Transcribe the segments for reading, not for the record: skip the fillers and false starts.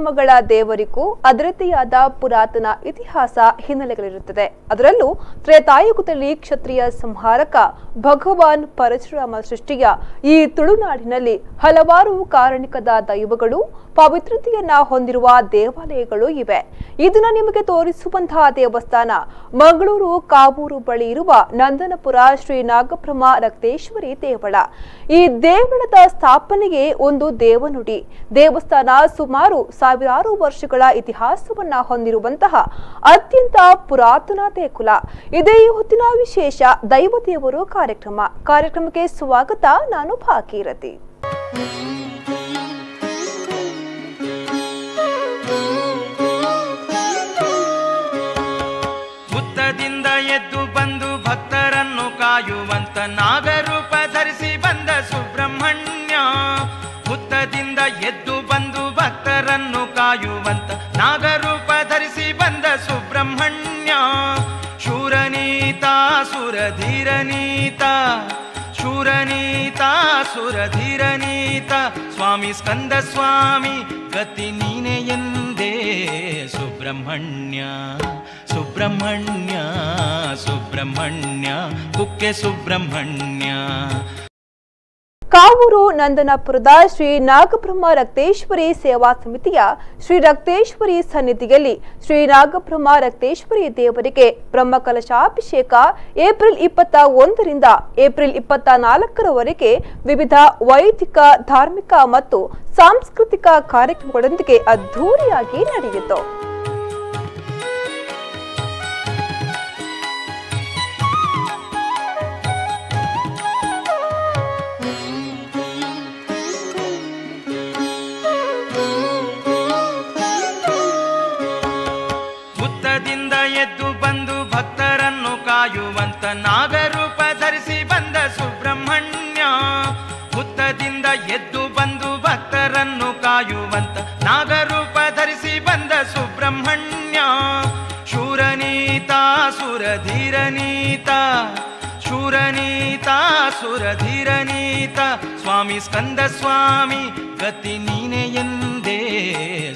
ಧರ್ಮಗಳ ದೇವರಿಗೂ ಅದರದ್ದೆಯಾದ ಪುರಾತನ ಇತಿಹಾಸ ಹಿನ್ನೆಲೆಗಳಿರುತ್ತದೆ. ಅದರಲ್ಲೂ ತ್ರೇತಾಯುಗದಲ್ಲಿ ಕ್ಷತ್ರಿಯ ಸಂಹಾರಕ ಭಗವಾನ್ ಪರಶುರಾಮ ಸೃಷ್ಟಿಯ ಈ ತುಳುನಾಡಿನಲ್ಲಿ ಹಲವಾರು ಕಾರಣಿಕದ ದೈವಗಳು ಪವಿತ್ರತೆಯನ್ನ ಹೊಂದಿರುವ ದೇವಾಲಯಗಳು ಇವೆ. ಇದನ್ನು ನಿಮಗೆ ತೋರಿಸುವಂತಹ ದೇವಸ್ಥಾನ ಮಂಗಳೂರು ಕಾವೂರು ಬಳಿ ಇರುವ ನಂದನಪುರ ಶ್ರೀ ನಾಗಬ್ರಹ್ಮ ರಕ್ತೇಶ್ವರಿ ದೇವಳ. ಈ ದೇವಳದ ಸ್ಥಾಪನೆಗೆ ಒಂದು ದೇವನುಡಿ. ದೇವಸ್ಥಾನ ಸುಮಾರು ಸಾವಿರಾರು ವರ್ಷಗಳ ಇತಿಹಾಸವನ್ನ ಹೊಂದಿರುವಂತಹ ಅತ್ಯಂತ ಪುರಾತನ ದೇಗುಲ. ಇದೇ ಈ ಹೊತ್ತಿನ ವಿಶೇಷ ದೈವದೇವರು ಕಾರ್ಯಕ್ರಮ. ಕಾರ್ಯಕ್ರಮಕ್ಕೆ ಸ್ವಾಗತ. ನಾನು ಭಾಗೀರಥಿ. ಹುತ್ತದಿಂದ ಎದ್ದು ಬಂದು ಭಕ್ತರನ್ನು ಕಾಯುವಂತ ನಾಗರೂಪ ಧರಿಸಿ ಬಂದ ಸುಬ್ರಹ್ಮಣ್ಯ. ಹುತ್ತದಿಂದ ಎದ್ದು ಬಂದು ಭಕ್ತರನ್ನು ಕಾಯುವಂತ ನಾಗರೂಪ ಧರಿಸಿ ಬಂದ ಸುಬ್ರಹ್ಮಣ್ಯ. ಶೂರನೀತ ಸುರಧೀರನೀತ, ಶೂರನೀತ ಸುರಧೀರನೀತ, ಸ್ವಾಮಿ ಸ್ಕಂದ ಸ್ವಾಮಿ ಗತಿ ನೀನೆ ಎಂದೇ ಸುಬ್ರಹ್ಮಣ್ಯ. ಸುಬ್ರಹ್ಮಣ್ಯ ಸುಬ್ರಹ್ಮಣ್ಯ ಕುಕ್ಕೆ ಸುಬ್ರಹ್ಮಣ್ಯ. ಕಾವೂರು ನಂದನಪುರದ ಶ್ರೀ ನಾಗಬ್ರಹ್ಮ ರಕ್ತೇಶ್ವರಿ ಸೇವಾ ಸಮಿತಿಯ ಶ್ರೀ ರಕ್ತೇಶ್ವರಿ ಸನ್ನಿಧಿಯಲ್ಲಿ ಶ್ರೀ ನಾಗಬ್ರಹ್ಮ ರಕ್ತೇಶ್ವರಿ ದೇವರಿಗೆ ಬ್ರಹ್ಮಕಲಶಾಭಿಷೇಕ ಏಪ್ರಿಲ್ 21ರಿಂದ ಏಪ್ರಿಲ್ 24ರವರೆಗೆ ವಿವಿಧ ವೈದಿಕ, ಧಾರ್ಮಿಕ ಮತ್ತು ಸಾಂಸ್ಕೃತಿಕ ಕಾರ್ಯಕ್ರಮಗಳೊಂದಿಗೆ ಅದ್ಧೂರಿಯಾಗಿ ನಡೆಯಿತು. ಎದ್ದು ಬಂದು ಭಕ್ತರನ್ನು ಕಾಯುವಂತ ನಾಗರೂಪ ಧರಿಸಿ ಬಂದ ಸುಬ್ರಹ್ಮಣ್ಯ. ಹುತ್ತದಿಂದ ಎದ್ದು ಬಂದು ಭಕ್ತರನ್ನು ಕಾಯುವಂತ ನಾಗರೂಪ ಧರಿಸಿ ಬಂದ ಸುಬ್ರಹ್ಮಣ್ಯ. ಶೂರನೀತ ಸುರಧೀರನೀತ, ಶೂರನೀತ ಸುರಧೀರನೀತ, ಸ್ವಾಮಿ ಸ್ಕಂದ ಸ್ವಾಮಿ ಗತಿ ನೀನೆ ಎಂದೇ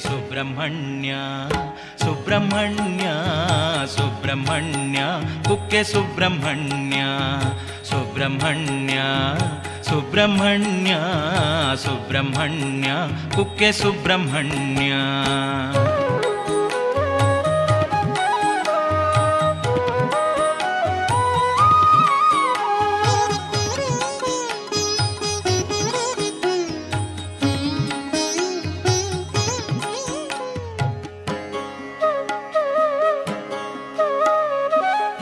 ಸುಬ್ರಹ್ಮಣ್ಯ. ಸುಬ್ರಹ್ಮಣ್ಯ ಸುಬ್ರಹ್ಮಣ್ಯ ಕುಕ್ಕೆ ಸುಬ್ರಹ್ಮಣ್ಯ. ಸುಬ್ರಹ್ಮಣ್ಯ ಸುಬ್ರಹ್ಮಣ್ಯ ಸುಬ್ರಹ್ಮಣ್ಯ ಕುಕ್ಕೆ ಸುಬ್ರಹ್ಮಣ್ಯ.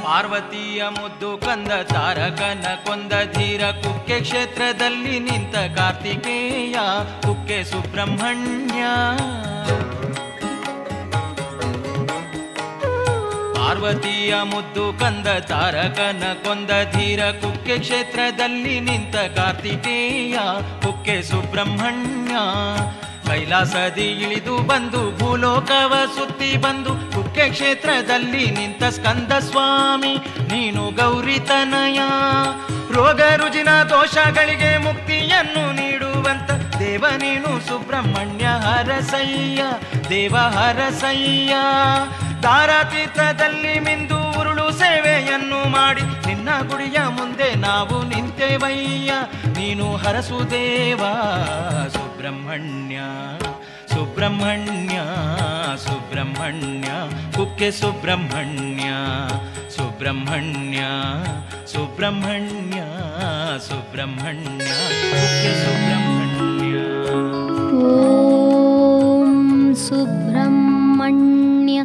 ಪಾರ್ವತಿಯ ಮುದ್ದು ಕಂದ ತಾರಕನ ಕೊಂದ ಧೀರ ಕುಕ್ಕೆ ಕ್ಷೇತ್ರದಲ್ಲಿ ನಿಂತ ಕಾರ್ತಿಕೇಯ ಕುಕ್ಕೆ ಸುಬ್ರಹ್ಮಣ್ಯ. ಪಾರ್ವತಿಯ ಮುದ್ದು ಕಂದ ತಾರಕನ ಕೊಂದ ಧೀರ ಕುಕ್ಕೆ ಕ್ಷೇತ್ರದಲ್ಲಿ ನಿಂತ ಕಾರ್ತಿಕೇಯ ಕುಕ್ಕೆ ಸುಬ್ರಹ್ಮಣ್ಯ. ಕೈಲಾಸದಿ ಇಳಿದು ಬಂದು ಭೂಲೋಕವ ಸುತ್ತಿ ಬಂದು ಕುಕ್ಕೆ ಕ್ಷೇತ್ರದಲ್ಲಿ ನಿಂತ ಸ್ಕಂದ ಸ್ವಾಮಿ ನೀನು ಗೌರಿ ತನಯ. ರೋಗ ರುಜಿನ ದೋಷಗಳಿಗೆ ಮುಕ್ತಿಯನ್ನು ನೀಡುವಂತ ದೇವ ನೀನು ಸುಬ್ರಹ್ಮಣ್ಯ ಹರಸಯ್ಯ, ದೇವ ಹರಸಯ್ಯ. ದಾರಾತೀರ್ಥದಲ್ಲಿ ಮಿಂದು ಉರುಳು ಸೇವೆಯನ್ನು ಮಾಡಿ ನಿನ್ನ ಗುಡಿಯ ಮುಂದೆ ನಾವು ನಿಂತೇವಯ್ಯ, ನೀನು ಹರಸು ದೇವ ಸುಬ್ರಹ್ಮಣ್ಯ. ಸುಬ್ರಹ್ಮಣ್ಯ ಸುಬ್ರಹ್ಮಣ್ಯ ಕುಕ್ಕೆ ಸುಬ್ರಹ್ಮಣ್ಯ. ಸುಬ್ರಹ್ಮಣ್ಯ ಸುಬ್ರಹ್ಮಣ್ಯ ಸುಬ್ರಹ್ಮಣ್ಯ ಕುಕ್ಕೆ ಸುಬ್ರಹ್ಮಣ್ಯ. ಓಂ ಸುಬ್ರಹ್ಮಣ್ಯ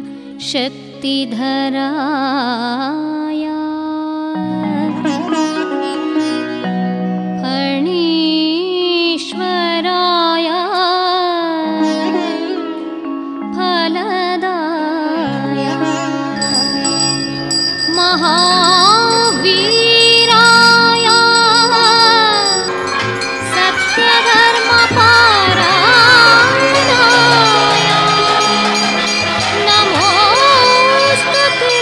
ಶಕ್ತಿಧರಾಯ ಫಣೀಶ್ವರಾಯ ಫಲದಾಯ ಮಹಾವೀರಾಯ ಸತ್ಯಧರ್ಮಪಾರಾಯಣಾಯ ನಮೋಸ್ತುತೇ.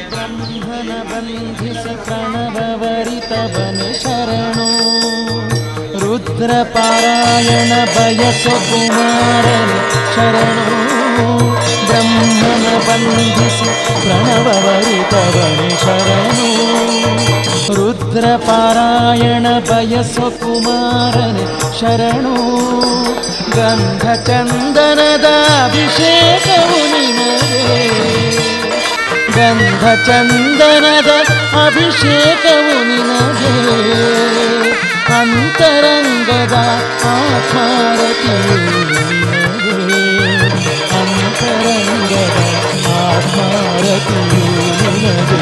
ಬ್ರಹ್ಮನ ಬಂಧಿಸಿ ಪ್ರಣವರಿತವನೆ ಶರಣು ರುದ್ರ ಪಾರಾಯಣ ಬಯಸು ಕುಮಾರನೆ ಶರಣು ಬ್ರಹ್ಮನ ಬಂಧಿಸಿ ಪ್ರಣವರಿತವನೆ ಶರಣು ರುದ್ರ ಪಾರಾಯಣ ಬಯಸು ಕುಮಾರನೆ ಶರಣು ಗಂಧ ಚಂದನದ ಅಭಿಷೇಕವು ನಿನಗೆ ಗಂಧ ಚಂದನದ ಅಭಿಷೇಕವು ನಿನಗೆ ಅಂತರಂಗದ ಆತ್ಮಾರತಿಯು ನಿನಗೆ ಅಂತರಂಗದ ಆತ್ಮಾರತಿಯು ನಿನಗೆ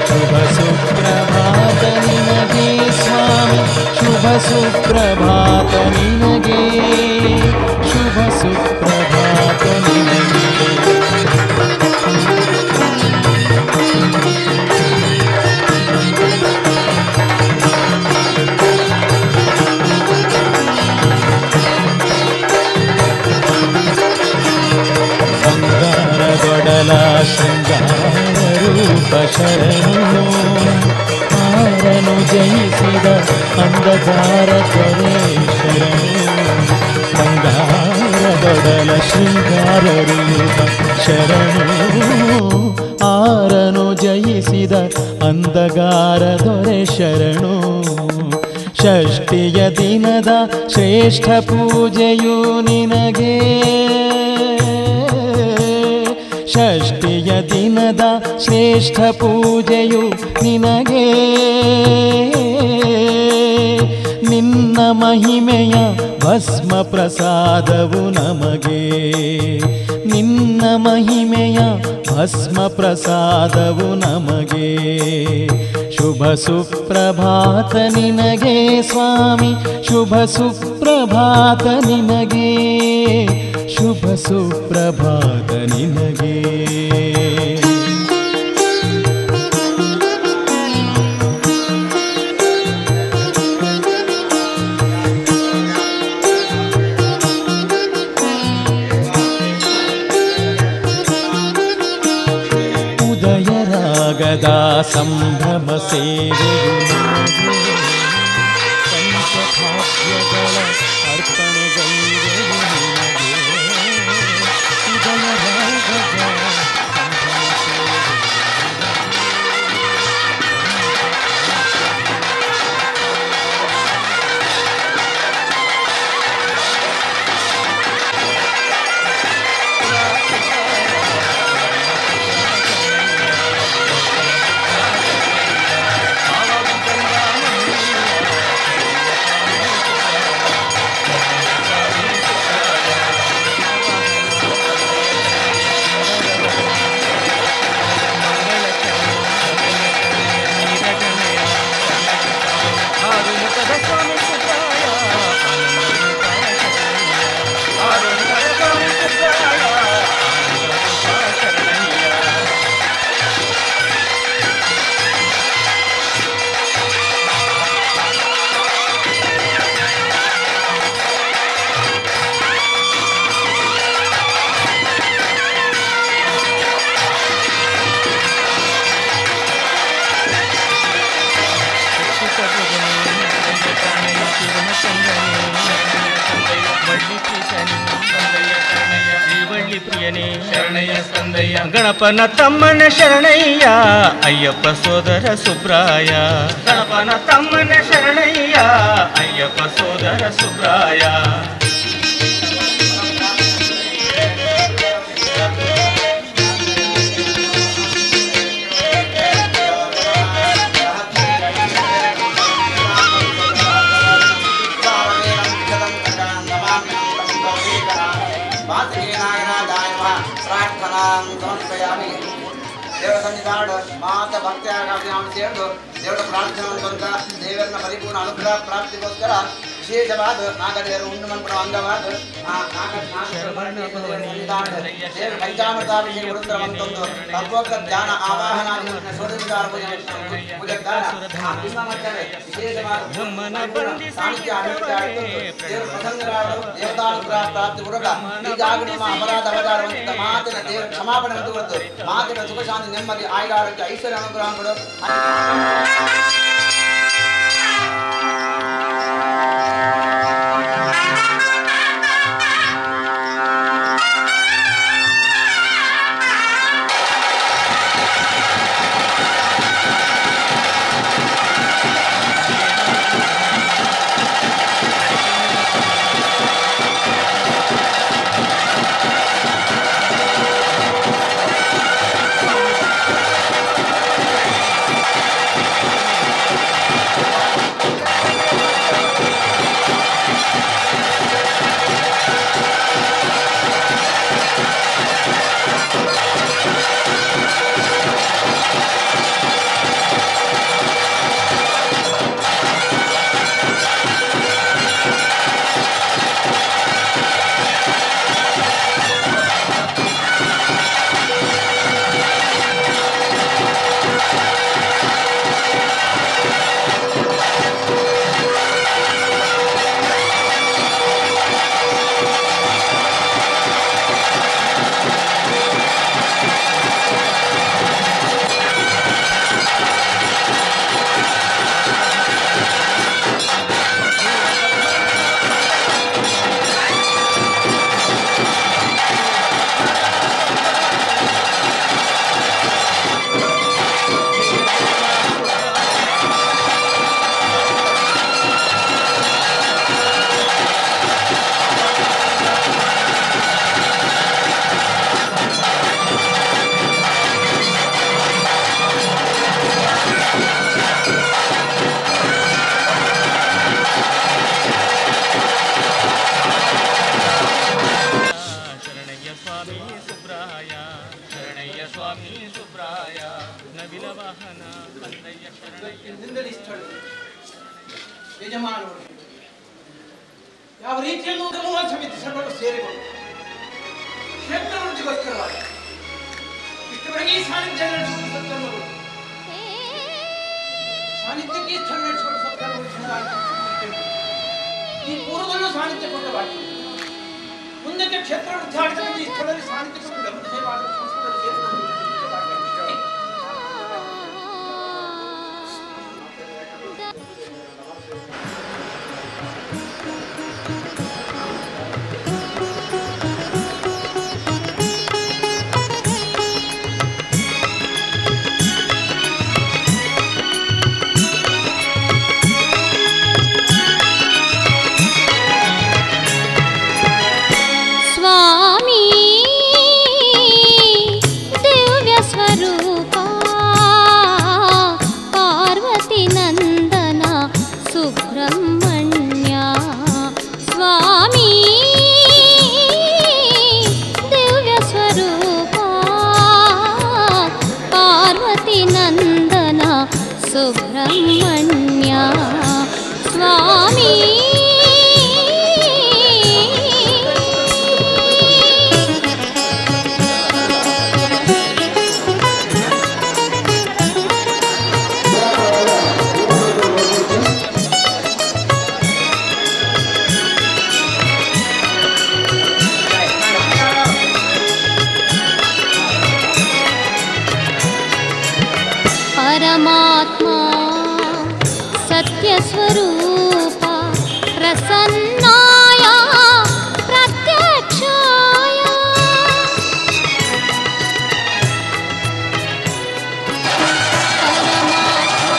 ಶುಭ ಸುಪ್ರಭಾತ ನಿನಗೆ ಸ್ವಾಮಿ ಶುಭ ಸುಪ್ರಭಾತ ನಿನಗೆ ಶುಭ ಸುಪ್ರಭಾತ ನಿನಗೆ. ಬಂಗಾರದೊಡಲ ಶೃಂಗಾರ ರೂಪ ಶರಣು ಆರನು ಜಯಿಸಿದ ಅಂಧಕಾರ ತೊರೆ ಶರಣು ಬಂಗಾರದೊಡಲ ಶೃಂಗಾರ ರೂಪ ಶರಣು ಆರನು ಜಯಿಸಿದ ಅಂಧಕಾರ ದೊರೆ ಶರಣು ಷಷ್ಠಿಯ ದಿನದ ಶ್ರೇಷ್ಠ ಪೂಜೆಯು ನಿನಗೆ ಷಷ್ಠಿಯ ದಿನದ ಶ್ರೇಷ್ಠ ಪೂಜೆಯು ನಿನಗೆ ನಿನ್ನ ಮಹಿಮೆಯ ಭಸ್ಮ ಪ್ರಸಾದವು ನಮಗೆ ನಿನ್ನ ಮಹಿಮೆಯ ಭಸ್ಮ ಪ್ರಸಾದವು ನಮಗೆ ಶುಭ ಸುಪ್ರಭಾತ ನಿನಗೆ ಸ್ವಾಮಿ ಶುಭ ಸುಪ್ರಭಾತ ನಿನಗೆ ಶುಭ ಸುಪ್ರಭಾತ ನಿನಗೆ. ಉದಯ ರಾಗದ ಸಂಭ್ರಮ ಸೇವೆಯು ನಿನಗೆ ಪಂಚಭಾಗ್ಯಗಳ ಅರ್ಪಣೆಗೈದೆವು ನಿನಗೆ ಉದಯ ರಾಗದ ಸಂಭ್ರಮ ಸೇವೆಯು ಗಣಪನ ತಮ್ಮನ ಶರಣಯ್ಯ ಅಯ್ಯಪ್ಪ ಸೋದರ ಸುಬ್ರಾಯ ಗಣಪನ ತಮ್ಮನ ಶರಣಯ್ಯ ಅಯ್ಯಪ್ಪ ಸೋದರ ಸುಬ್ರಾಯ. ಮಾತ ಭಕ್ತಿಯಾಗಿ ಸೇರಿದು ದೇವರ ಪ್ರಾರ್ಥನೆ ಬಂತ ದೇವರನ್ನ ಪರಿಪೂರ್ಣ ಅನುಗ್ರಹ ಪ್ರಾಪ್ತಿಗೋಸ್ಕರ ವಿಶೇಷವಾದ ನಾಗದೇವರು ಉಂಡು ಮನ್ಪುಣ ಅಂಗವಾದ ಆ ನಾಗ ದೇವರ ಪಂಚಾಮೃತಾಭಿಷೇಕ ಉಡುತ್ತರವಂತೊಂದು ತತ್ವೋಕ್ತ ಧ್ಯಾನ ಆವಾಹನ ಷೋಡಶೋಪಚಾರ ಪೂಜೆ ಪೂಜೆದಾನ ಆ ಕೃಷ್ಣ ವಿಶೇಷವಾದ ಸಾನ್ನಿಧ್ಯ ಅಭಿವೃದ್ಧಿ ಆಗುತ್ತದೆ. ದೇವರ ಪ್ರಸನ್ನರಾಗಲು ದೇವತಾನುಗ್ರಹ ಪ್ರಾಪ್ತಿ ಪೂರ್ವಕ ಈಗಾಗಲೇ ನಮ್ಮ ಅಪರಾಧ ಅವತಾರವಂತ ಮಾತಿನ ದೇವರ ಕ್ಷಮಾಪಣೆ ಹೊಂದುವಂತು ಮಾತಿನ ಸುಖ ಶಾಂತಿ ನೆಮ್ಮದಿ ಆಯುರಾರೋಗ್ಯ ಐಶ್ವರ್ಯ ಅನುಗ್ರಹ ಕೊಡು. ಯಜಮಾನರು ಯಾವ ರೀತಿಯಲ್ಲೂ ಸಮೂಹ ಸಮಿತಿ ಸರ್ವರು ಸೇರಿಕೊಂಡು ಕ್ಷೇತ್ರವೃದ್ಧಿಗೋಸ್ಕರವಾಗಿ ಇಷ್ಟವರೆಗೆ ಈ ಸಾನ್ನಿಧ್ಯ ನಡೆಸಿಕೊಂಡು ಸತ್ಕರ್ಮಗಳು ಸಾನ್ನಿಧ್ಯಕ್ಕೆ ಈ ಸ್ಥಳ ನಡೆಸಿಕೊಂಡು ಸತ್ಕರ್ಮಗಳು ಚೆನ್ನಾಗಿ ಈ ಪೂರ್ವದಲ್ಲೂ ಸಾನ್ನಿಧ್ಯ ಕೊಟ್ಟ ಬಾಕಿ ಮುಂದಕ್ಕೆ ಕ್ಷೇತ್ರವೃದ್ಧಿ ಆಗ್ತಕ್ಕಂಥ ಈ ಸ್ಥಳದಲ್ಲಿ ಸಾನ್ನಿಧ್ಯ ಕೊಟ್ಟು ಧರ್ಮ ಸೇವೆ ಸಂಸ್ಕೃತ ಸೇರಿಕೊಂಡು. ಸ್ವಾಮಿ ದಿವ್ಯ ಸ್ವರೂಪ ಪಾರ್ವತಿ ನಂದನ ಸುಬ್ರಹ್ಮಣ್ಯ ಸ್ವಾಮಿ ದಿವ್ಯ ಸ್ವರೂಪ ಪಾರ್ವತಿ ನಂದನ ಸುಬ್ರಹ್ಮಣ್ಯ ಸ್ವಾಮಿ. परमात्मा सत्यस्वरूप प्रसन्नाय प्रत्यक्षाय परमात्मा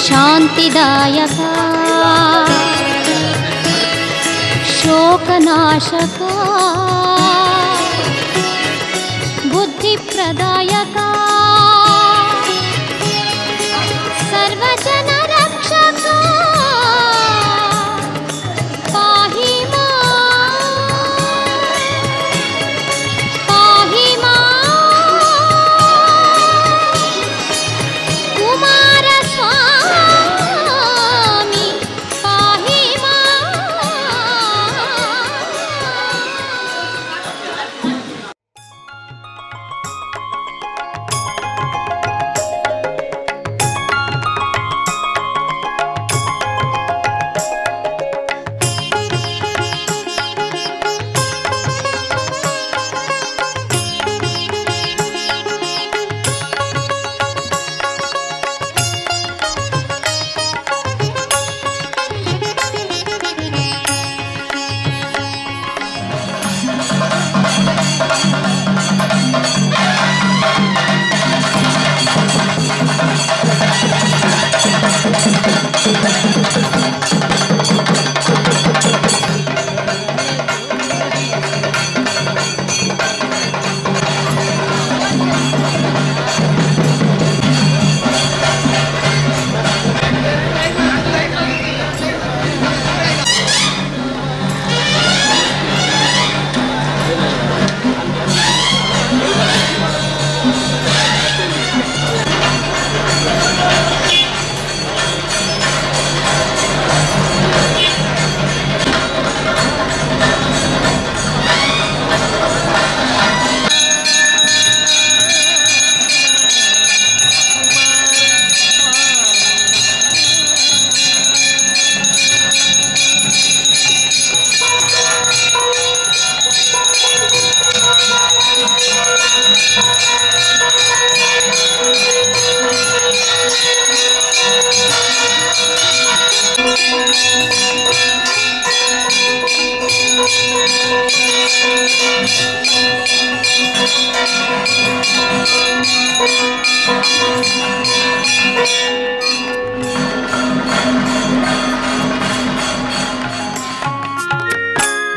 ಶಾಂತಿದಾಯಕ ಶೋಕನಾಶಕ ಬುದ್ಧಿಪ್ರದಾಯಕ ಸರ್ವಜನ ರಕ್ಷಕ ಪಾಹಿ ಮಾಂ ಪಾಹಿ ಮಾಂ ಕುಮಾರ ಸ್ವಾಮಿ ಪಾಹಿ ಮಾಂ.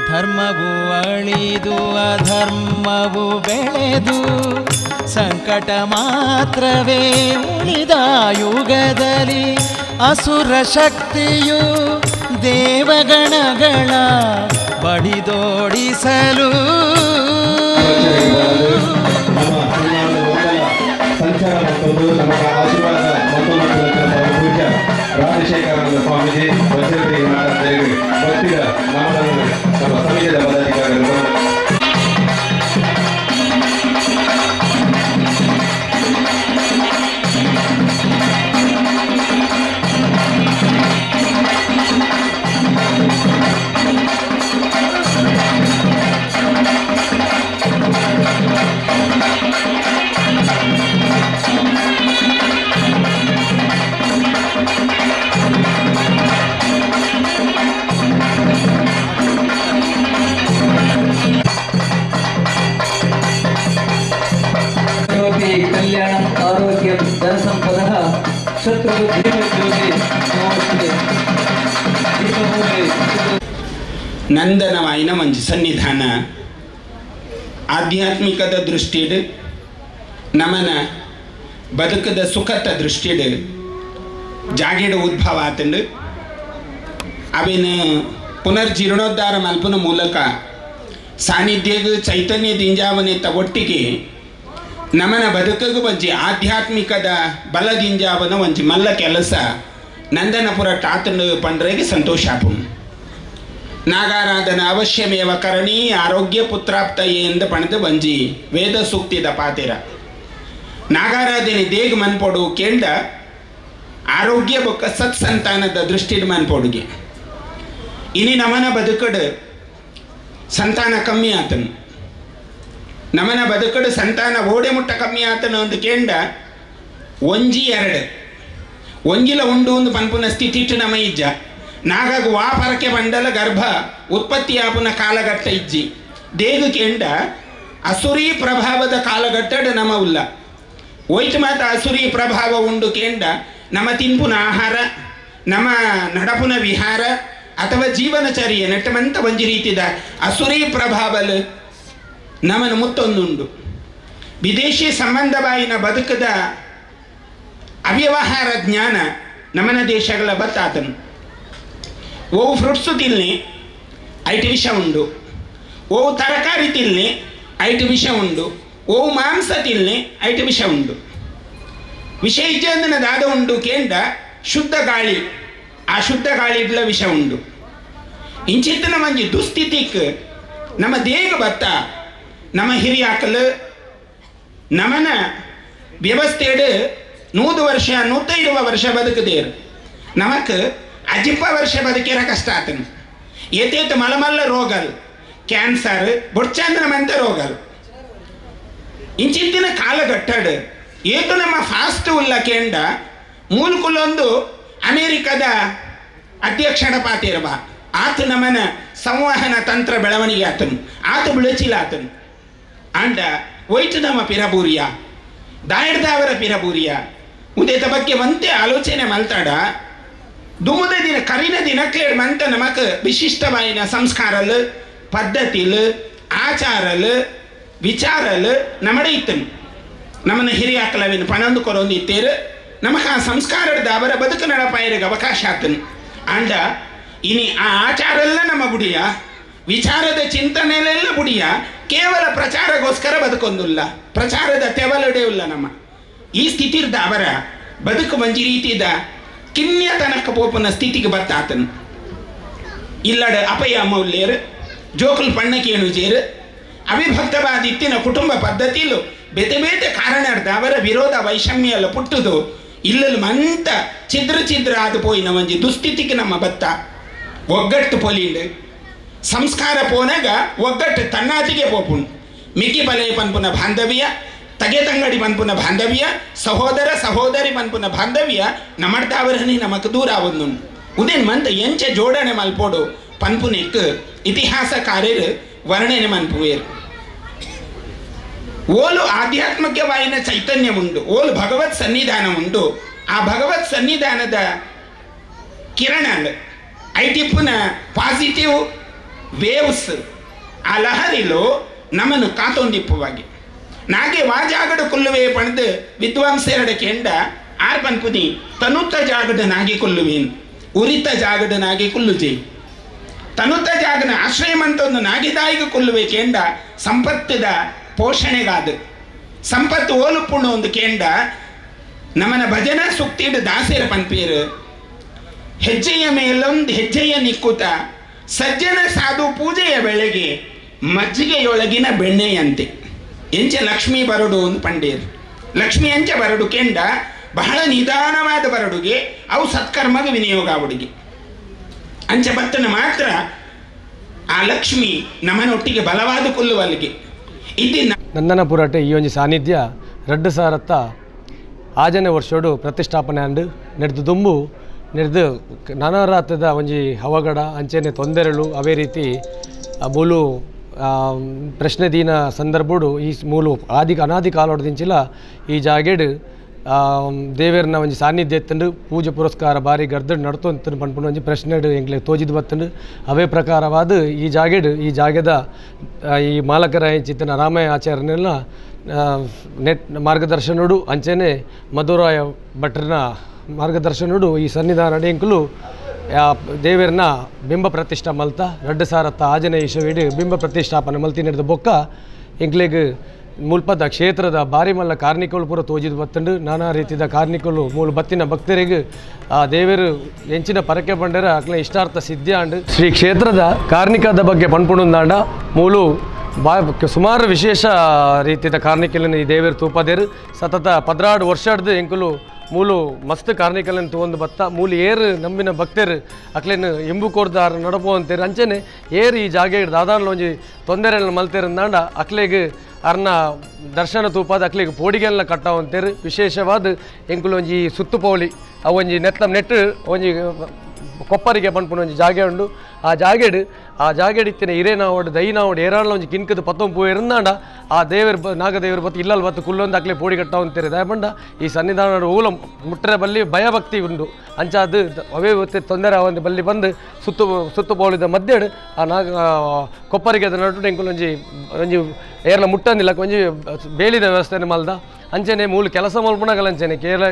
ಧರ್ಮವು ಅಳಿದು ಅಧರ್ಮವು ಬೆಳೆದು ಸಂಕಟ ಮಾತ್ರವೇ ಉಳಿದ ಯುಗದಲ್ಲಿ ಅಸುರ ಶಕ್ತಿಯು ದೇವಗಣಗಳ ಬಡಿದೋಡಿಸಲು ಸಂಚಾರ ಮತ್ತೊಂದು ನಮ್ಮ ಆಶೀರ್ವಾದ ಮತ್ತೊಂದು ಪೂಜ್ಯ ರಾಜಶೇಖರಾನಂದ ಸ್ವಾಮೀಜಿ ವಜ್ರದೇವಿ ಮಹಾರಾಜರಿಗೆ ಭಕ್ತಿಯ ನಮನಗಳು ನಮ್ಮ ಸಮಿತಿಯ ಪದಾಧಿಕಾರಿಗಳು. ಕಲ್ಯಾಣ ಆರೋಗ್ಯ ಧನಸಂಪದ ನಂದನವಾಯಿನ ಮಂಜು ಸನ್ನಿಧಾನ ಆಧ್ಯಾತ್ಮಿಕದ ದೃಷ್ಟಿಡ್ ನಮನ ಬದುಕದ ಸುಖದ ದೃಷ್ಟಿಡ್ ಜಾಗೆಡ್ ಉದ್ಭವ ಆತಂಡು ಅವಿನ ಪುನರ್ಜೀರ್ಣೋದ್ಧಾರ ಮಲ್ಪನ ಮೂಲಕ ಸಾನ್ನಿಧ್ಯಗ ಚೈತನ್ಯ ದಿಂಜಾವನೆತ್ತ ಒಟ್ಟಿಗೆ ನಮನ ಬದುಕಗೂ ಒಂಜಿ ಆಧ್ಯಾತ್ಮಿಕದ ಬಲದಿಂಜಾವನ ಒಂಜಿ ಮಲ್ಲ ಕೆಲಸ ನಂದನಪುರ ಟಾತನು ಪಂಡ್ರೆಗೆ ಸಂತೋಷ ಆಪುಂ. ನಾಗಾರಾಧನ ಅವಶ್ಯಮೇವ ಕರಣಿ ಆರೋಗ್ಯ ಪುತ್ರಾಪ್ತಯೇ ಎಂದು ಪಣದು ಒಂಜಿ ವೇದ ಸೂಕ್ತಿದ ಪಾತಿರ. ನಾಗಾರಾಧನೆ ದೇಗ್ ಮನ್ಪೊಡು ಕೇಂದ್ರ ಆರೋಗ್ಯ ಬೊಕ್ಕ ಸತ್ಸಂತಾನದ ದೃಷ್ಟಿಡ್ ಮನ್ಪೊಡುಗೆ. ಇನಿ ನಮನ ಬದುಕಡು ಸಂತಾನ ಕಮ್ಮಿ ಆತನು, ನಮನ ಬದುಕಡು ಸಂತಾನ ಓಡೆ ಮುಟ್ಟ ಕಮ್ಮಿ ಆತನು ಒಂದು ಕೇಂದ್ರ ಒಂಜಿ ಎರಡು ಒಂಜಿಲ ಉಂಡು ಒಂದು ಪನ್ಪುನ ಸ್ಥಿತಿಟ್ಟು ನಮ ಇಜ್ಜ ನಾಗಾಗ ವಾ ಪರಕೆ ಬಂಡಲ ಗರ್ಭ ಉತ್ಪತ್ತಿಯಾಪುನ ಕಾಲಘಟ್ಟ ಇಜ್ಜಿ ದೇಗು ಕೇಂಡ ಅಸುರಿ ಪ್ರಭಾವದ ಕಾಲಘಟ್ಟಡ ನಮ ಉಲ್ಲ ಒಯ್ತು ಮಾತ ಅಸುರಿ ಪ್ರಭಾವ ಉಂಡು ಕೇಂಡ ನಮ್ಮ ತಿನ್ಪುನ ಆಹಾರ ನಮ್ಮ ನಡಪುನ ವಿಹಾರ ಅಥವಾ ಜೀವನಚರ್ಯ ನೆಟ್ಟಮಂತ ಒಂಜಿ ರೀತಿದ ಅಸುರಿ ಪ್ರಭಾವಲು ನಮನ ಮುತ್ತೊಂದುಂಡು. ವಿದೇಶಿ ಸಂಬಂಧವಾಯಿನ ಬದುಕದ ಅವ್ಯವಹಾರ ಜ್ಞಾನ ನಮನ ದೇಶಗಳ ಬತ್ತಾತನು. ಓ ಫ್ರೂಟ್ಸು ತಿನ್ನಿ ಐಟು ವಿಷ ಉಂಡು, ಓ ತರಕಾರಿ ತಿನ್ನಿ ಐಟು ವಿಷ ಉಂಡು, ಓ ಮಾಂಸ ತಿನ್ನಿ ಐಟು ವಿಷ ಉಂಡು. ವಿಷ ಇಜ್ಜಂದನ ದಾದ ಉಂಡು ಕೇಂದ್ರ ಶುದ್ಧ ಗಾಳಿ, ಆ ಶುದ್ಧ ಗಾಳಿ ಇಡ್ಲ ವಿಷ ಉಂಡು. ಇಂಚಿತ್ತಿನ ಮಂಜಿ ದುಸ್ಥಿತಿಕ್ ನಮ್ಮ ದೇಗ ಬತ್ತ ನಮ್ಮ ಹಿರಿಯಾಕಲು ನಮನ ವ್ಯವಸ್ಥೆಡು 100 ವರ್ಷ 120 ವರ್ಷ ಬದುಕದೇರು. ನಮಕ್ ಅಜಿಪ್ಪ ವರ್ಷ ಬದುಕಿರ ಕಷ್ಟ ಆತನು. ಏತೇತ ಮಲಮಲ್ಲ ರೋಗಲ್, ಕ್ಯಾನ್ಸರ್ ಬೊಡ್ಚಾಂದ್ರ ಮಂತ ರೋಗಲ್. ಇಂಚಿತ್ತಿನ ಕಾಲಘಟ್ಟಡು ಏತು ನಮ್ಮ ಫಾಸ್ಟ್ ಉಲ್ಲ ಕೇಂಡ ಮೂಲಕುಲೊಂದು ಅಮೇರಿಕದ ಅಧ್ಯಕ್ಷರ ಪಾತಿರಬ ಆತ ನಮನ ಸಂವಹನ ತಂತ್ರ ಬೆಳವಣಿಗೆ ಆತನು, ಆತ ಬಿಳಚಿಲ್ಲ ಆತನು. ಅಂಡ ಒಯ್ತು ನಮ್ಮ ಪಿರಬೂರಿಯ ದಾಯರ್ದಾವರ ಪಿರಬೂರಿಯ ಉದೇತ ಬಗ್ಗೆ ಒಂತೆ ಆಲೋಚನೆ ಮಲ್ತಾಡ. ದುಮುದ ದಿನ ಕರಿನ ದಿನಕ್ಕೆ ಮಂತ ನಮಕ್ ವಿಶಿಷ್ಟವಾಯಿನ ಸಂಸ್ಕಾರಲ್ ಪದ್ಧತಿಲ್ ಆಚಾರಲ್ ವಿಚಾರಲ್ ನಮ್ಮಡೆ ಇತ್ತನು. ನಮ್ಮನ್ನ ಹಿರಿಯಾಕಲವಿನ ಪಣಂದು ಕೊರೊಂದು ಇತ್ತೇರು ನಮಗ ಆ ಸಂಸ್ಕಾರದ ಅವರ ಬದುಕು ನಡಪಾಯರಿಗೆ ಅವಕಾಶ ಆತನು. ಅಂಡ ಇನಿ ಆ ಆಚಾರೆಲ್ಲ ನಮ್ಮ ಬುಡಿಯ ವಿಚಾರದ ಚಿಂತನೆಯಲ್ಲೆಲ್ಲ ಬುಡಿಯ ಕೇವಲ ಪ್ರಚಾರಗೋಸ್ಕರ ಬದುಕೊಂದುಲ್ಲ, ಪ್ರಚಾರದ ತೆವಲಡೆ ಇಲ್ಲ ನಮ್ಮ ಈ ಸ್ಥಿತಿರ್ದ ಅವರ ಬದುಕು ಮಂಜಿ ರೀತಿದ ಕಿನ್ಯತನಕ ಪೋಪನ ಸ್ಥಿತಿಗೆ ಬತ್ತಾತನು. ಇಲ್ಲಡ ಅಪಯ ಮೌಲ್ಯರು ಜೋಕುಲ್ ಪಣ್ಣ ಕೇಳುಜೇರು ಅವಿಭಕ್ತವಾದ ಇತ್ತಿನ ಕುಟುಂಬ ಪದ್ಧತಿಲು ಬೇತೆ ಬೇತೆ ಕಾರಣರ್ದ ಅವರ ವಿರೋಧ ವೈಷಮ್ಯ ಎಲ್ಲ ಪುಟ್ಟುದು ಇಲ್ಲಲ್ಲಿ ಮಂತ ಛಿದ್ರ ಛಿದ್ರ ಆದ ಪೋಯಿನ ಒಂಜಿ ದುಸ್ಥಿತಿಗೆ ನಮ್ಮ ಬತ್ತ. ಒಗ್ಗಟ್ಟು ಪೊಲಿಂಡು ಸಂಸ್ಕಾರ ಪೋನಾಗ ಒಗ್ಗಟ್ಟು ತನ್ನಾತಿಗೆ ಪೋಪುಂಡು. ಮಿಕ್ಕಿ ಬಲೆ ಪನ್ಪುನ ಬಾಂಧವ್ಯ, ತಗೆ ತಂಗಡಿ ಪನ್ಪುನ ಬಾಂಧವ್ಯ, ಸಹೋದರ ಸಹೋದರಿ ಪನ್ಪುನ ಬಾಂಧವ್ಯ ನಮಡ್ದಾವರನಿ ನಮಕ್ ದೂರ ಆವೊಂದುಂಡು. ಉದೇನ್ ಮಂತ ಎಂಚ ಜೋಡಣೆ ಮಲ್ಪೋಡು ಪನ್ಪುನೆಕ್ ಇತಿಹಾಸಕಾರ್ಯರು ವರ್ಣನೆ ಮನ್ಪುವೇರು. ಓಲು ಆಧ್ಯಾತ್ಮಿಕವಾಯಿನ ಚೈತನ್ಯ ಉಂಡು, ಓಲು ಭಗವತ್ ಸನ್ನಿಧಾನ ಉಂಡು. ಆ ಭಗವತ್ ಸನ್ನಿಧಾನದ ಕಿರಣ ಐಟಿಪ್ಪುನ ಪಾಸಿಟಿವ್ ವೇವ್ಸ್ ಆ ಲಹರಿಲು ನಮ್ಮನ್ನು ಕಾತೊಂದಿಪ್ಪುವಾಗಿ ನಾಗೆ ವಾ ಜಾಗಡು ಕೊಲ್ಲುವೆ ಪಣದು ವಿದ್ವಾಂಸೆರಡ ಕೆಂಡ ಆರ್ ಪನ್ಪುನಿ ತನುತ್ತ ಜಾಗಡು ನಾಗಿ ಕೊಲ್ಲುವೇನು, ಉರಿತ ಜಾಗಡು ನಾಗಿ ಕೊಲ್ಲುಜೆ, ತನುತ್ತ ಜಾಗನ ಆಶ್ರಯಮಂತೊಂದು ನಾಗಿದಾಯಿಗೆ ಕೊಲ್ಲುವೆ ಕೆಂಡ ಸಂಪತ್ತದ ಪೋಷಣೆಗಾದ ಸಂಪತ್ತು ಓಲುಪುಣ್ಣು ಒಂದು ಕೇಂಡ ನಮನ ಭಜನಾ ಸುಕ್ತಿಡು ದಾಸರ ಪನ್ಪೇರು. ಹೆಜ್ಜೆಯ ಮೇಲೊಂದು ಹೆಜ್ಜೆಯ ನಿಕ್ಕುತ ಸಜ್ಜನ ಸಾಧು ಪೂಜೆಯ ಬೆಳೆಗೆ ಮಜ್ಜಿಗೆಯೊಳಗಿನ ಬೆಣ್ಣೆಯಂತೆ ಎಂಚ ಲಕ್ಷ್ಮೀ ಬರಡು ಒಂದು ಪಂಡೇರು. ಲಕ್ಷ್ಮಿ ಎಂಚ ಬರಡು ಕೆಂಡ ಬಹಳ ನಿಧಾನವಾದ ಬರಡುಗೆ ಅವು ಸತ್ಕರ್ಮಗೆ ವಿನಿಯೋಗ ಅವಡಿಗೆ ಅಂಚ ಬತ್ತನ ಮಾತ್ರ ಆ ಲಕ್ಷ್ಮಿ ನಮನೊಟ್ಟಿಗೆ ಬಲವಾದ ಕೊಲ್ಲುವಲ್ಲಿಗೆ. ನಂದನಪುರಟೆ ಈ ಒಂಜಿ ಸಾನ್ನಿಧ್ಯ ರಡ್ಡು ಸಾರತ್ತ ಆಜನೇ ವರ್ಷೋಡು ಪ್ರತಿಷ್ಠಾಪನೆ ಅಂಡು ನೆಡ್ದು ದುಂಬು ನೆಡ್ದು ನಾನಾ ರಾತ್ರದ ಒಂಜಿ ಅವಘಡ ಅಂಚೆನೆ ತೊಂದರೆಳು ಅವೇ ರೀತಿ ಮೂಲು ಪ್ರಶ್ನೆ ದೀನ ಸಂದರ್ಭಡು ಈ ಮೂಲು ಆದಿ ಅನಾದಿ ಕಾಲೋಡ್ದಿಂಚಿಲ ಈ ಜಾಗೆಡ್ ದೇವೇರ್ನ ಒಂಜಿ ಸಾನ್ನಿಧ್ಯ ಎತ್ತಂಡು ಪೂಜೆ ಪುರಸ್ಕಾರ ಬಾರಿ ಗರ್ದಡ್ ನಡ್ತೊಂತಂಡು ಪನ್ಪುನ ಒಂಜಿ ಪ್ರಶ್ನೆ ಎಂಕ್ಲೆ ತೋಜಿದ್ ಬತ್ತಂಡು. ಅವೇ ಪ್ರಕಾರವಾದ ಈ ಜಾಗೆಡ್ ಈ ಜಾಗೆದ ಈ ಮಾಲಕರ ಚಿತ್ತನ ರಾಮಯ್ಯ ಆಚಾರ್ಯನೆಲ್ಲ ನೆಟ್ ಮಾರ್ಗದರ್ಶನಡು ಅಂಚೆನೆ ಮಧುರಾಯ ಭಟ್ರನ ಮಾರ್ಗದರ್ಶನಡು ಈ ಸನ್ನಿಧಾನ ಎಂಕುಲು ದೇವೇರ್ನ ಬಿಂಬ ಪ್ರತಿಷ್ಠಾ ಮಲ್ತ ರಡ್ಡು ಸಾರತ್ತ ಆಜನೇ ಇಶವಿಡು ಬಿಂಬ ಪ್ರತಿಷ್ಠಾಪನೆ ಮಲ್ತಿ ನಡೆದ ಬೊಕ್ಕ ಎಂಕ್ಲೆಗ್ ಮುಲ್ಪದ ಕ್ಷೇತ್ರದ ಬಾರಿ ಮಲ್ಲ ಕಾರ್ನಿಕಲು ಪೂರ ತೋಜಿದ್ ಬತ್ತಂಡು. ನಾನಾ ರೀತಿಯ ಕಾರ್ನಿಕಲು ಮೂಲ ಬತ್ತಿನ ಭಕ್ತರಿಗೆ ಆ ದೇವರು ಎಂಚಿನ ಪರಕೆ ಬಂಡರ ಅಕ್ಲೆ ಇಷ್ಟಾರ್ಥ ಸಿದ್ಧಿ ಆಂಡು. ಶ್ರೀ ಕ್ಷೇತ್ರದ ಕಾರ್ನಿಕದ ಬಗ್ಗೆ ಪನ್ಪುಣುಂದಾಂಡ ಮೂಲು ಸುಮಾರು ವಿಶೇಷ ರೀತಿಯ ಕಾರ್ನಿಕಲನ್ನು ಈ ದೇವರು ತೂಪದೇರು ಸತತ 12 ವರ್ಷದ ಎಂಕುಲು ಮೂಲು ಮಸ್ತ್ ಕಾರ್ನಿಕಲನ್ನು ತಗೊಂಡು ಬತ್ತ ಮೂಲು ಏರು ನಂಬಿನ ಭಕ್ತರು ಅಕ್ಲೇನು ಎಂಬು ಕೋರ್ದಾರ ನಡಪು ಅಂತೀರು. ಅಂಚೆನೆ ಏರು ಈ ಜಾಗೆ ದಾದಾನ್ಲ ಒಂಜಿ ತೊಂದರೆಯನ್ನು ಮಲ್ತೇರಂದಾಂಡ ಅಕ್ಲೆಗ್ ಅರ್ನ ದರ್ಶನ ತೂಪಾದ ಅಕ್ಲೆಗ್ ಪೋಡಿಗೆಲ್ಲ ಕಟ್ಟಾವಂತೇರು. ವಿಶೇಷವಾದ ಎಂಕುಲು ಒಂಜಿ ಸುತ್ತು ಪೌಳಿ ಅವೊಂಜಿ ನೆತ್ತ ನೆಟ್ಟು ಒಂಜಿ ಕೊಪ್ಪರಿಗೆ ಪನ್ಪುನ ಒಂಜಿ ಜಾಗೆ ಉಂಡು. ಆ ಜಾಗೆಡ್ ಇತ್ತಿನ ಇರೇನಾವಡು ದೈನಾವಡು ಏರಾಳ ಒಂಜಿ ಕಿನ್ಕದ ಪತ್ತೊಂಪು ಇರಂದಾಂಡ ಆ ದೇವರು ನಾಗದೇವರು ಬತ್ತು ಇಲ್ಲಲ್ಲಿ ಬತ್ತು ಕುಲ್ಲೊಂದು ಅಕ್ಲೆ ಪೋಡಿ ಕಟ್ಟಾವಂತೀರಿ. ದಯಪಂಡ ಈ ಸನ್ನಿಧಾನ ಓಲ ಮುಟ್ಟರೆ ಬಲ್ಲಿ ಭಯಭಕ್ತಿ ಉಂಡು. ಅಂಚಾದ ಅವೇ ತೊಂದರೆ ಆವಂದು ಬಲ್ಲಿ ಬಂದು ಸುತ್ತು ಸುತ್ತು ಪೋಳಿದ ಮಧ್ಯೆ ಆ ನಾಗ ಕೊಪ್ಪರಿಗೆ ನಡು ಎಂಕುಲು ಒಂಜಿ ಒಂಜಿ ಏರ್ಲ ಮುಟ್ಟಂದಿಲ್ಲ ಒಂಜಿ ಬೇಲಿದ ವ್ಯವಸ್ಥೆನ ಮಲ್ದ. ಅಂಚನೆ ಮೂಲ ಕೆಲಸ ಮಲ್ಪುನಗಲ ಅಂಚನೆ ಕೇರಳ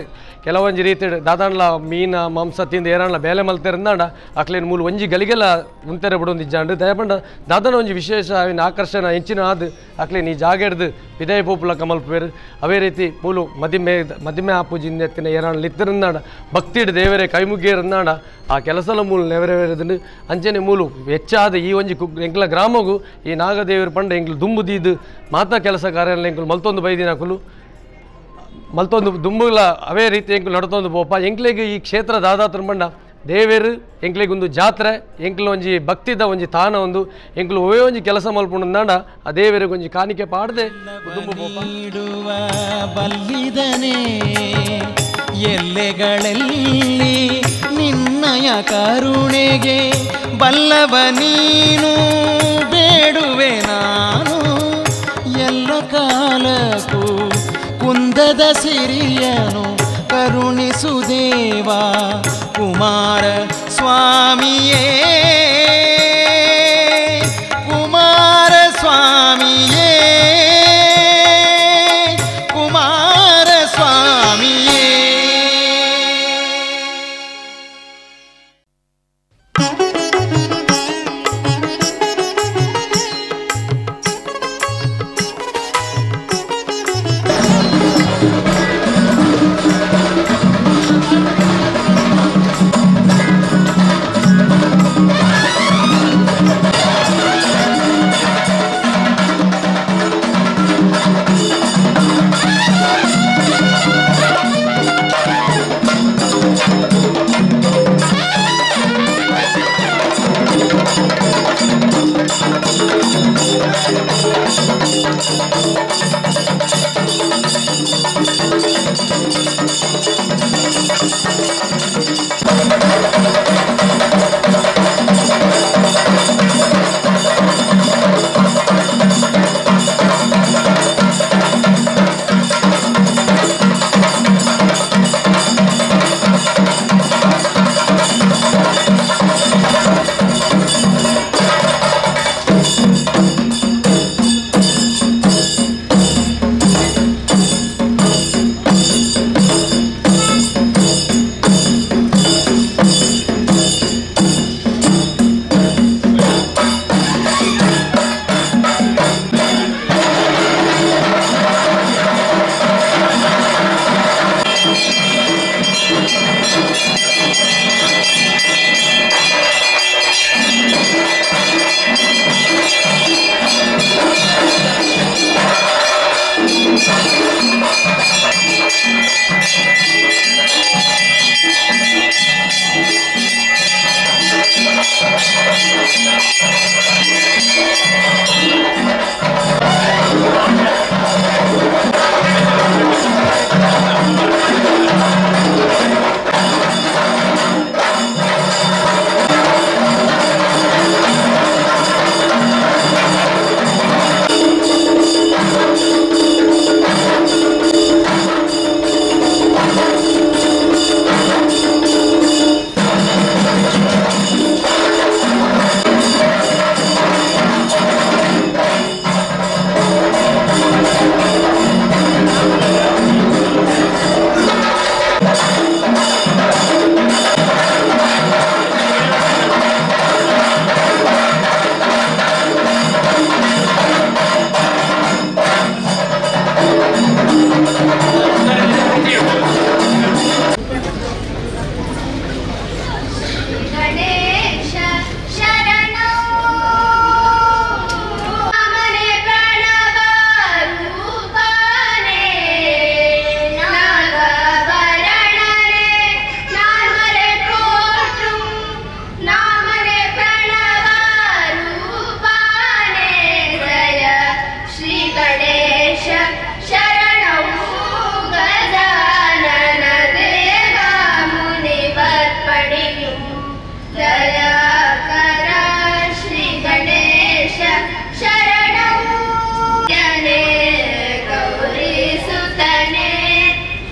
ಕೆಲವೊಂಜಿ ರೀತಿ ದಾದಾಂಡ್ಲ ಮೀನ ಮಾಂಸ ತಿಂದು ಏರಾಂಡ್ಲ ಬೇಲೆ ಮಲ್ತೆರಂದಾಂಡ ಅಕ್ಲೇನು ಮೂಲ ಒಂಜಿ ಗಲಿಗೆಲ್ಲ ಉಂತೆರೆ ಬಿಡೊಂದು ಇಜ್ಜಾಂಡು. ದಯಪಂಡ ದಾದನ ಒಂಜಿ ವಿಶೇಷ ಅವಿನ ಆಕರ್ಷಣ ಹೆಚ್ಚಿನ ಆದ್ ಅಕ್ಲೇನು ಈ ಜಾಗೆಡ್ದು ವಿದಯ ಪೋಪುಲಕ ಮಲ್ಪುವೆರು. ಅವೇ ರೀತಿ ಮೂಲು ಮದಿಮೆ ಮದಿಮೆ ಆಪುಜಿಂದ ಎತ್ತಿನ ಏರಾಂಡ್ಲ ಇತ್ತರಂದಾಂಡ ಭಕ್ತಿಡ್ ದೇವರೇ ಕೈಮುಗಿಯರಂದಾಂಡ ಆ ಕೆಲಸಲ ಮೂಲ ನೆವರೆವೆರೆದುಂಡು. ಅಂಚನೆ ಮೂಲು ಹೆಚ್ಚಾದ ಈ ಒಂಜಿ ಎಂಕ್ಲ ಗ್ರಾಮಗು ಈ ನಾಗದೇವರು ಪಂಡ ಎಂಕ್ಲು ದುಂಬು ದೀದು ಮಾತಾ ಕೆಲಸ ಕಾರ್ಯ ಎಂಕ್ಲು ಮಲ್ತೊಂದು ಬೈದಿನಕುಲು ಮಲ್ತೊಂದು ದುಂಬುಲ ಅವೇ ರೀತಿ ಎಂಕ್ಲು ನಡತೊಂದು ಪೋಪ. ಎಂಕ್ಲೆಗ್ ಈ ಕ್ಷೇತ್ರ ದಾದಾತ್ರ ಬಂಡ ದೇವೇರು ಎಂಕ್ಲೆಗ್ ಒಂದು ಜಾತ್ರೆ ಎಂಕ್ಲು ಒಂಜಿ ಭಕ್ತಿದ ಒಂಜಿ ತಾನ ಒಂದು ಎಂಕ್ಲು ಒವೇ ಒಂಜಿ ಕೆಲಸ ಮಲ್ಪುಂಡಾಂಡ ಆ ದೇವೇರಿಗೆ ಒಂಜಿ ಕಾಣಿಕೆ ಪಾಡದೆ ದುಂಬು ಪೋಪ. ನೀಡುವ ಬಲ್ಲಿದನೇ ಎಲ್ಲೆಗಳಲ್ಲಿ ನಿನ್ನಯ ಕರುಣೆಗೆ ಬಲ್ಲವ ನೀನು ಬೇಡುವೆ ನಾನು ಎಲ್ಲ ಕಾಲಕ್ಕೂ ಕುಂದದ ಸಿರಿಯನು ಕರುಣಿಸುದೇವಾ ಕುಮಾರ ಸ್ವಾಮಿಯೇ ಕುಮಾರ ಸ್ವಾಮಿಯೇ ಕುಮಾರ ಸ್ವಾಮಿಯೇ. Thank you.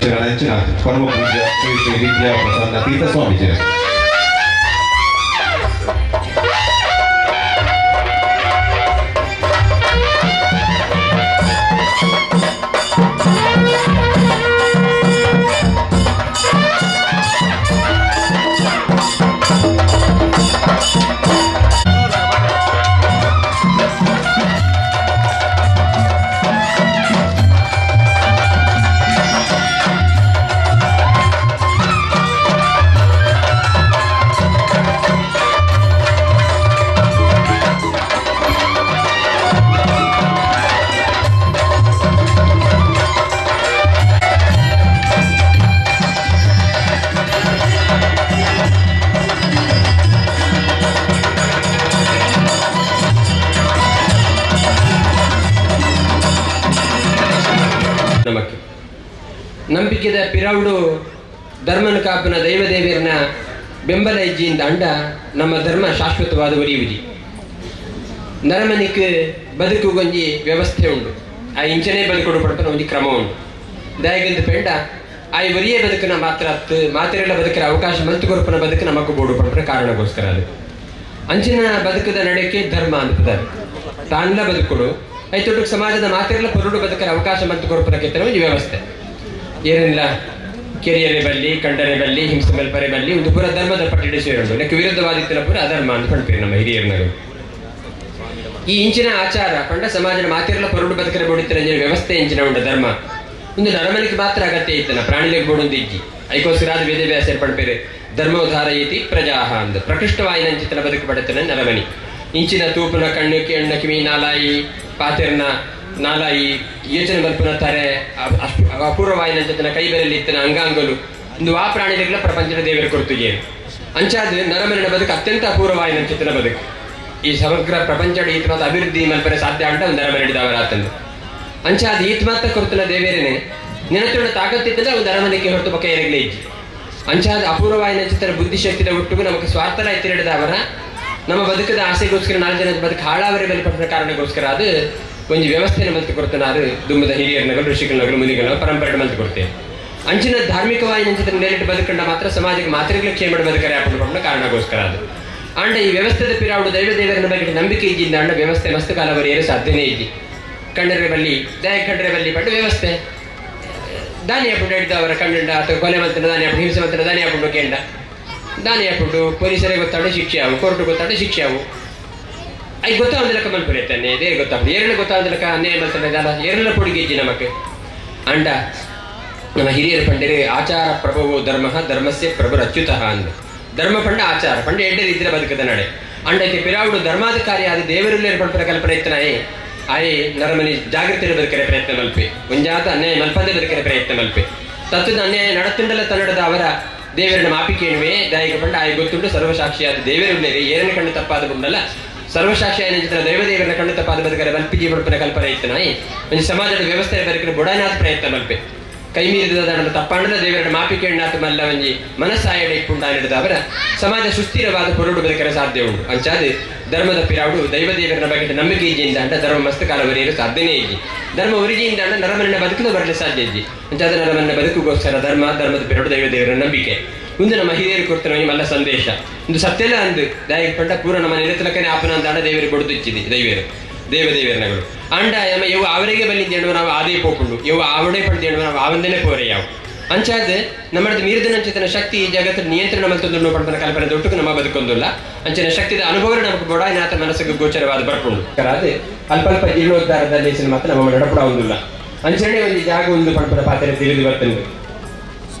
ಶರಣಂಚಿನ ಪರಮ ಪೂಜ್ಯ ಶ್ರೀ ಶ್ರೀ ವಿದ್ಯಾ ಪ್ರಸನ್ನ ತೀರ್ಥ ಸ್ವಾಮೀಜಿ. ನಂಬಿಕೆದ ಪಿರೌಡು ಧರ್ಮನ ಕಾಪುನ ದೈವದೇವಿಯರನ ಬೆಂಬಲ ಇಜ್ಜಿಯಿಂದ ಅಂಡ ನಮ್ಮ ಧರ್ಮ ಶಾಶ್ವತವಾದ ಒರಿಯುವುದಿ. ನರಮನಿಕ್ ಬದುಕು ಗೊಂಜಿ ವ್ಯವಸ್ಥೆ ಉಂಡು, ಆ ಇಂಚನೇ ಬದುಕೊಡು ಪಡ್ಪನ ಒಂಜಿ ಕ್ರಮ ಉಂಡು. ದಯಗಿಂದ ಪೇಂಡ ಆ ಒರಿಯೇ ಬದುಕನ ಮಾತ್ರ ಮಾತೆರೆಲ್ಲ ಬದುಕರ ಅವಕಾಶ ಮಲ್ತು ಕೊರಪನ ಬದುಕು ನಮಕ್ ಬೋಡು ಪಡ್ಪನ ಕಾರಣಕ್ಕೋಸ್ಕರ ಅದು ಅಂಚಿನ ಬದುಕದ ನಡೆಕೆ ಧರ್ಮ ಅಂತದ ತಾನ್ಲ ಬದುಕೊಡು ಐತೊಟ್ಟು ಸಮಾಜದ ಮಾತೆರೆಲ್ಲ ಪೊರುಡು ಬದುಕರ ಅವಕಾಶ ಮಲ್ತು ಕೊರಪನ ಕೆತ್ತನ ಒಂಜಿ ವ್ಯವಸ್ಥೆ. ಏನಿಲ್ಲ ಕೆರಿಯರೆ ಬಲ್ಲಿ ಕಂಡರೆ ಬಲ್ಲಿ ಹಿಂಸೆ ಮಲ್ಪರೆ ಬಲ್ಲಿ ಒಂದು ಪೂರ ಧರ್ಮದ ಪಟ್ಟಿಡೆ ಸೇರುಂಡು. ನೆಕ್ಕೆ ವಿರುದ್ಧವಾದಿತ್ತಿನ ಪೂರ ಅಧರ್ಮ ಅಂತ ಪಂಡ್ಪೇರು ನಮ್ಮ ಹಿರಿಯರ್ನವರು. ಈ ಇಂಚಿನ ಆಚಾರ ಪಂಡ ಸಮಾಜದ ಮಾತಿರಲ ಪೊರುಡು ಬದುಕರೆ ಬೋಡಿತ್ತಿನ ವ್ಯವಸ್ಥೆ ಇಂಚಿನ ಉಂಡು ಧರ್ಮ ಒಂದು ನರಮನಿಗೆ ಮಾತ್ರ ಅಗತ್ಯ ಇತ್ತನ ಪ್ರಾಣಿಲೆಗೆ ಬೋಡೊಂದು ಇಜ್ಜಿ. ಐಕೋಸ್ಕರ ಆದ ವೇದವ್ಯಾಸರು ಪಂಡ್ಪೇರು ಧರ್ಮೋಧಾರಯತಿ ಪ್ರಜಾಹ ಅಂದ ಪ್ರಕೃಷ್ಟವಾಯಿನಂಚಿತನ ಬದುಕು ಪಡತನ ನರಮನಿ. ಇಂಚಿನ ತೂಪುನ ಕಣ್ಣು ಕೆಣ್ಣ ಕಿವಿ ನಾಲಾಯಿ ಪಾತೆರ್ನ ನಾಲಾಯಿ ಯೋಚನೆ ಮಲ್ಪುನ ತಾರೆ ಅಪೂರ್ವವಾಯಿನ ಜೊತೆನ ಕೈ ಬೆರಲಿ ಇತ್ತನ ಅಂಗಾಂಗಲು ಒಂದು ಆ ಪ್ರಾಣಿಗಳ ಪ್ರಪಂಚದ ದೇವರ ಕೊರತುಗೇನು ಅಂಚಾದ ನರಮನಿನ ಬದುಕು ಅತ್ಯಂತ ಅಪೂರ್ವವಾಯಿನ ಚೇತನ ಬದುಕು. ಈ ಸಮಗ್ರ ಪ್ರಪಂಚ ಈತ ಮಾತ್ರ ಅಭಿವೃದ್ಧಿ ಮಲ್ಪರೆ ಸಾಧ್ಯ ಅಂಟ ಒಂದು ನರಮನಿಡಿದವರಾತಂದು ಅಂಚಾದ ಈತ ಮಾತ್ರ ಕೊರತನ ದೇವೇರನೆ ನೆನತುಂಡ ತಾಕತ್ತಿತ್ತಂದ್ರೆ ಒಂದು ಅರಮನೆಗೆ ಹೊರತು ಪಕ್ಕ ಎರಗಲೇ ಇಜ್ಜಿ. ಅಂಚಾದ ಅಪೂರ್ವವಾಯಿನ ಚಿತ್ರ ಬುದ್ಧಿಶಕ್ತಿದ ಒಟ್ಟಿಗೂ ನಮಗೆ ಸ್ವಾರ್ಥನ ಎತ್ತಿರಿಡದವರ ನಮ್ಮ ಬದುಕದ ಆಸೆಗೋಸ್ಕರ ನಾಲ್ಕು ಜನದ ಬದುಕು ಹಾಳಾವರೆ ಬಲಿಪಟ್ಟ ಕಾರಣಕ್ಕೋಸ್ಕರ ಅದು ಒಂಜಿ ವ್ಯವಸ್ಥೆನ ಮಲ್ತು ಕೊಡ್ತಾನಾರು ದುಂಬದ ಹಿರಿಯರ್ನಗಳು ಋಷಿಗಳನಗಳು ಮುನಿಗಳ ಪರಂಪರೆ ಮಲ್ತು ಕೊಡ್ತೇವೆ. ಅಂಚಿನ ಧಾರ್ಮಿಕವಾಗಿ ನಂಚಿತ ನೆಲೆಟ್ಟು ಬದುಕಂಡ ಮಾತ್ರ ಸಮಾಜಕ್ಕೆ ಮಾತ್ರೆಗಳ ಕ್ಷೇಮ ಬದುಕರೆ ಹಾಕೊಂಡು ಕಾರಣಕ್ಕೋಸ್ಕರ ಅದು ಅಂಡ ಈ ವ್ಯವಸ್ಥೆದ ಪಿರಾವುಡು ದೈವ ದೇವರನ್ನ ಬಗ್ಗೆ ನಂಬಿಕೆ ಇದ್ದಿಂದ ಅಂಡ ವ್ಯವಸ್ಥೆ ಮಸ್ತ್ ಕಾಲವರಿಯರು ಸಾಧ್ಯನೇ ಇದ್ದಿ. ಕಂಡರೆ ಬಲ್ಲಿ ದಯ ಕಂಡರೆ ಬಲ್ಲಿ ಪಟ್ಟು ವ್ಯವಸ್ಥೆ ದಾನಿ ಹಾಕೊಂಡು ಹಿಡಿದವರ ಕಂಡಂಡ ಅಥವಾ ಕೊಲೆ ಮಂತ್ರ ದಾನಿ ಹಾಕೊಂಡು ಹಿಂಸೆ ಮಂತ್ರ ದಾನಿ ಹಾಕೊಂಡು ಕೇಂಡ ದಾನಿ ಹಾಕೊಂಡು ಪೊಲೀಸರಿಗೆ ಗೊತ್ತಾಡ ಶಿಕ್ಷೆ ಅವು ಕೋರ್ಟ್ ಗೊತ್ತಾಡ ಶಿಕ್ಷೆ ಅವು I ಗೊತ್ತಾವಂದಿಲಕ್ಕ ಮಲ್ಪುರೆ ತಾನೆ ಇದೇ ಗೊತ್ತಾಗ್ತದೆ ಏರಳು ಗೊತ್ತಾವಂದಿಲಕ್ಕ ಅನ್ಯಾಯ ಮಲ್ತದೆ ಅಲ್ಲ ಏರಳ ಪೊಡಿಗೆಜ್ಜಿ ನಮಕ್ ಅಂಡ ನಮ್ಮ ಹಿರಿಯರ ಪಂಡರೆ ಆಚಾರ ಪ್ರಭುವು ಧರ್ಮ ಧರ್ಮಸ್ಯ ಪ್ರಭುರಚ್ಯುತಃ ಅಂದ ಧರ್ಮ ಪಂಡ ಆಚಾರ ಪಂಡ ಎಡ್ಡರಿ ಇದ್ರೆ ಬದುಕದ ನಡೆ ಅಂಡಕ್ಕೆ ಪಿರಾವುಡು ಧರ್ಮಾಧಿಕಾರಿ ಆದ ದೇವರುಳ್ಳೇರು ಪಂಪರ ಕಲ್ಪನೆ ಇತ್ತನಾಯೇ ಆಯೇ ನರಮನಿ ಜಾಗೃತಿ ಬದುಕರೆ ಪ್ರಯತ್ನ ಮಲ್ಪೆ ಒಂಜಾತ ಅನ್ಯಾಯ ಮಲ್ಪಂದೆ ಬದುಕರೆ ಪ್ರಯತ್ನ ಮಲ್ಪೆ ತತ್ವದ ಅನ್ಯಾಯ ನಡತುಂಡಲ ತನ್ನಡದ ಅವರ ದೇವರನ್ನ ಮಾಪಿ ಕೇಳುವೆ ದಾಯಿಕ ಪಂಡ ಆಯ್ ಗೊತ್ತುಂಟು ಸರ್ವಸಾಕ್ಷಿಯಾದ ದೇವರುಳ್ಳೇರಿ ಏರನ ಕಣ್ಣು ತಪ್ಪಾದ ಪುಂಡಲ್ಲ ಸರ್ವಸಾಕ್ಷಿಯಾದ ಚಿತ್ರ ದೈವದೇವರನ್ನ ಕಣ್ಣು ತಪ್ಪಾದ ಬದುಕರೆ ಮಲ್ಪಿ ಪಡ್ಪನ ಕಲ್ಪನೆ ಇತ್ತನಾಯಿ ಒಂದು ಸಮಾಜದ ವ್ಯವಸ್ಥೆ ಬದುಕರೆ ಬುಡನಾಥ ಪ್ರಯತ್ನ ಮಲ್ಪೆ ಕೈ ಮೀರಿದ ತಪ್ಪಾಂಡದ ದೇವರ ಮಾಪಿ ಕೇಳಿನಾಥ ಮಲ್ಲ ಒಂಜಿ ಮನಸ್ಸಾಯಡೆ ಇಪ್ಪುಂಡ ಅವರ ಸಮಾಜ ಸುಸ್ಥಿರವಾದ ಪೊರುಡು ಬದುಕರೆ ಸಾಧ್ಯ ಉಂಟು. ಅಂಚಾದ ಧರ್ಮದ ಪಿರಾವುಡು ದೈವ ದೇವರನ ಬಗ್ಗೆ ನಂಬಿಕೆ ಇಜ್ಜಿಂದ ಅಂಡ ಧರ್ಮ ಮಸ್ತ್ ಕಾಲ ಬರೆಯಲು ಸಾಧ್ಯನೇ ಇಜ್ಜಿ. ಧರ್ಮ ಒರಿಜಿಯಿಂದ ಅಂಡ ನರಮನ್ನ ಬದುಕಲು ಬರಲು ಸಾಧ್ಯ ಇಜ್ಜಿ. ಅಂಚಾದ ನರಮನ್ನ ಬದುಕುಗೋಸ್ಕರ ಧರ್ಮ ಧರ್ಮದ ಪಿರಾಡು ದೈವ ದೇವರ ನಂಬಿಕೆ ಒಂದು ನಮ್ಮ ಹಿರಿಯರು ಕೊಡ್ತಾನೆ ಮಲ್ಲ ಸಂದೇಶ ಒಂದು ಸತ್ಯಲ ಅಂದು ದಾಯಕ ಪಂಡ ಪೂರ ನಮ್ಮ ನಿರತಲಕನೇ ಆಪನ ಅಂತ ಅಂಡ ದೇವರು ಕೊಡುದು ಇಚ್ಚಿದೆ ದೈವರು ದೇವ ದೇವರನಗಳು ಅಂಡ ಯಮ ಯವು ಅವರಿಗೆ ಬಲ್ಲಿದ್ದೇಳುವ ನಾವು ಆದೇ ಪೋಕೊಂಡು ಯವು ಆವಡೆ ಪಡೆದೇಳುವ ನಾವು ಆವಂದನೆ ಪೋರೆ ಯಾವ ಅಂಚಾದ ನಮ್ಮದು ಮೀರಿದನಂಚಿತನ ಶಕ್ತಿ ಈ ಜಗತ್ತಿನ ನಿಯಂತ್ರಣ ಮಲ್ತೊಂದು ಪಡ್ಪನ ಕಲ್ಪನೆ ದೊಡ್ಡಕ್ಕೆ ನಮ್ಮ ಬದುಕೊಂದಿಲ್ಲ. ಅಂಚಿನ ಶಕ್ತಿದ ಅನುಭವ ನಮಗೆ ಬೊಡಾಯಿನಾಥ ಮನಸ್ಸಿಗೆ ಗೋಚರವಾದ ಬರ್ಕೊಂಡು ಅದೇ ಅಲ್ಪ ಜೀರ್ಣೋದ್ಧಾರದಲ್ಲಿ ಮಾತ್ರ ನಮ್ಮ ನಡಪಡ ಒಂದಿಲ್ಲ. ಅಂಚನೆ ಒಂದು ಜಾಗ ಒಂದು ಪಡ್ಪನ ಪಾತ್ರೆ ತಿಳಿದು ಬರ್ತದೆ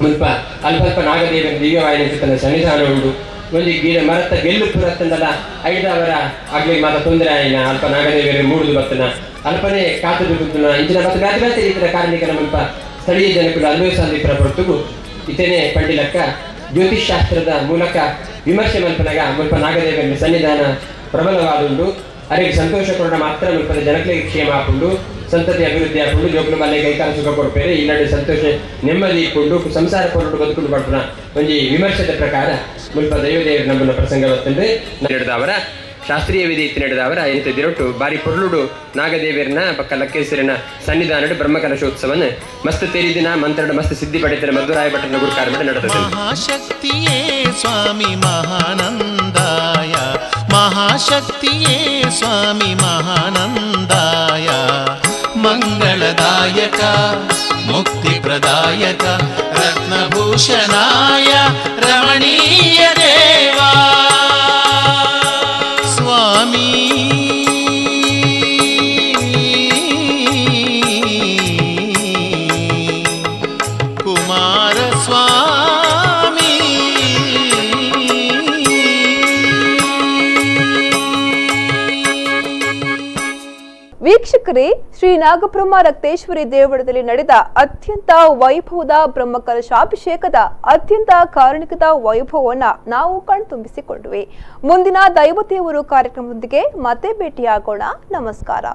ಮುಲ್ಪ ಅಲ್ಪ ನಾಗದೇವನ ದಿವ್ಯವಾಯಿನ ಸನ್ನಿಧಾನ ಉಂಟು. ಒಂದು ಗಿಡ ಮರತ್ತ ಗೆಲ್ಲು ಪುರತ್ತಂದಲ್ಲ ಐದವರ ಆಗ್ಲಿಗೆ ಮಾತ್ರ ತೊಂದರೆ ಆಯಿನ ಅಲ್ಪ ನಾಗದೇವಿಯರು ಮೂಡುದು ಬರ್ತನ ಅಲ್ಪನೇ ಕಾತದು ಕುತ್ತನ ಇಂಚಿನ ಮತ್ತು ಬ್ಯಾತೆ ಬ್ಯಾತೆ ರೀತಿಯ ಕಾರ್ಮಿಕನ ಮುಲ್ಪ ಸ್ಥಳೀಯ ಜನಕುಲ ಅನ್ವಯಿಸಾಂದಿಪ್ಪರ ಹೊರತುಗು ಇತನೇ ಪಂಡಿಲಕ್ಕ ಜ್ಯೋತಿಷ್ಶಾಸ್ತ್ರದ ಮೂಲಕ ವಿಮರ್ಶೆ ಮಲ್ಪನಾಗ ಮುಲ್ಪ ನಾಗದೇವರ ಸನ್ನಿಧಾನ ಪ್ರಬಲವಾದುಂಡು. ಅರೆಗೆ ಸಂತೋಷ ಕೊರಡ ಮಾತ್ರ ಮುಲ್ಪದ ಜನಕಲಿಗೆ ಕ್ಷೇಮ ಹಾಕೊಂಡು ಸಂತತಿ ಅಭಿವೃದ್ಧಿ ಹಾಕೊಂಡು ಜೋಕುಲು ಮಲೆ ಕೈಕಾಲ ಸುಖ ಕೊಡ್ಪೇರೆ ಈ ನಡುವೆ ಸಂತೋಷ ನೆಮ್ಮದಿ ಇಟ್ಕೊಂಡು ಸಂಸಾರ ಕೊರಡು ಬದುಕೊಂಡು ಪಡ್ಪುನ ಒಂಜಿ ವಿಮರ್ಶೆದ ಪ್ರಕಾರ ಮುಲ್ಪ ದೈವದೇವರು ನಂಬುನ ಪ್ರಸಂಗ ಬರ್ತಂದ್ರೆ ಅವರ ಶಾಸ್ತ್ರೀಯ ವಿಧಿ ಇತ್ತಿನಡೆದವರ ಇಂತ ದಿರೊಟ್ಟು ಬಾರಿ ಪೊರ್ಲುಡು ನಾಗದೇವಿಯರ್ನ ಬಕ್ಕ ಲಕ್ಕೇಶ್ವರನ ಸನ್ನಿಧಾನಡು ಬ್ರಹ್ಮಕಲಶೋತ್ಸವನ ಮಸ್ತ್ ತೆರಿದಿನ ಮಂತ್ರಡು ಮಸ್ತ್ ಸಿದ್ಧಿ ಪಡೆತರ ಮಧುರಾಯ ಭಟ್ಟನ ಗುರುಕಾರ ನಡೆದದೆ. ಮಹಾಶಕ್ತಿಯೇ ಸ್ವಾಮಿ ಮಹಾನಂದಾಯ, ಮಹಾಶಕ್ತಿಯೇ ಸ್ವಾಮಿ ಮಹಾನಂದಾಯ, ಮಂಗಳದಾಯಕ ಮುಕ್ತಿಪ್ರದಾಯಕ ರತ್ನಭೂಷಣಾಯ ರಮಣೀಯ ದೇವಾ ಸ್ವಾಮಿ. ಕುಮಾರ ಸ್ವಾಮಿ. ವೀಕ್ಷಕರೇ, ಶ್ರೀ ನಾಗಬ್ರಹ್ಮ ರಕ್ತೇಶ್ವರಿ ದೇವಳದಲ್ಲಿ ನಡೆದ ಅತ್ಯಂತ ವೈಭವದ ಬ್ರಹ್ಮಕಲಶಾಭಿಷೇಕದ ಅತ್ಯಂತ ಕಾರಣಿಕದ ವೈಭವವನ್ನು ನಾವು ಕಣ್ತುಂಬಿಸಿಕೊಂಡ್ವಿ. ಮುಂದಿನ ದೈವದೇವರು ಕಾರ್ಯಕ್ರಮದೊಂದಿಗೆ ಮತ್ತೆ ಭೇಟಿಯಾಗೋಣ. ನಮಸ್ಕಾರ.